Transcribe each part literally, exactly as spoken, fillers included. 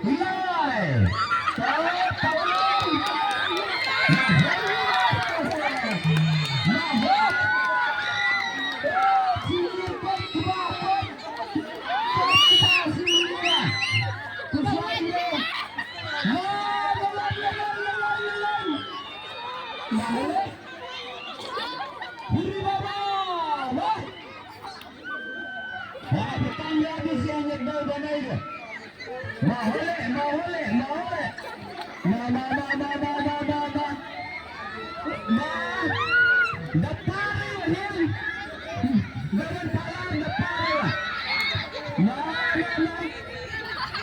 Lai. Tau, tau. Huri baba, wah. Wah, petang ya di siang nyet dau banai dia. Mahole, mahole, mahole. Ma, ma, ma, ma. Ma, da pare, nin. Da pare, da pare. Ma, ma, ma.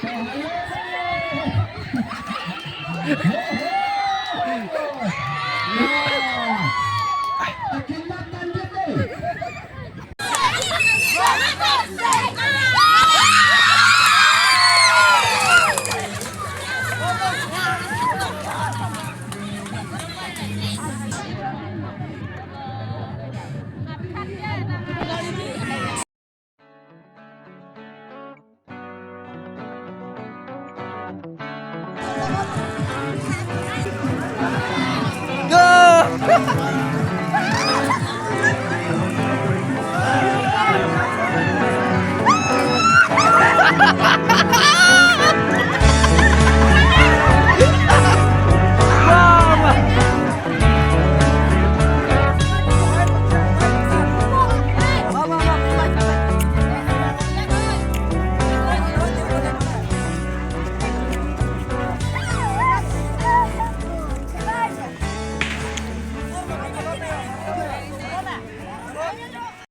Mahole.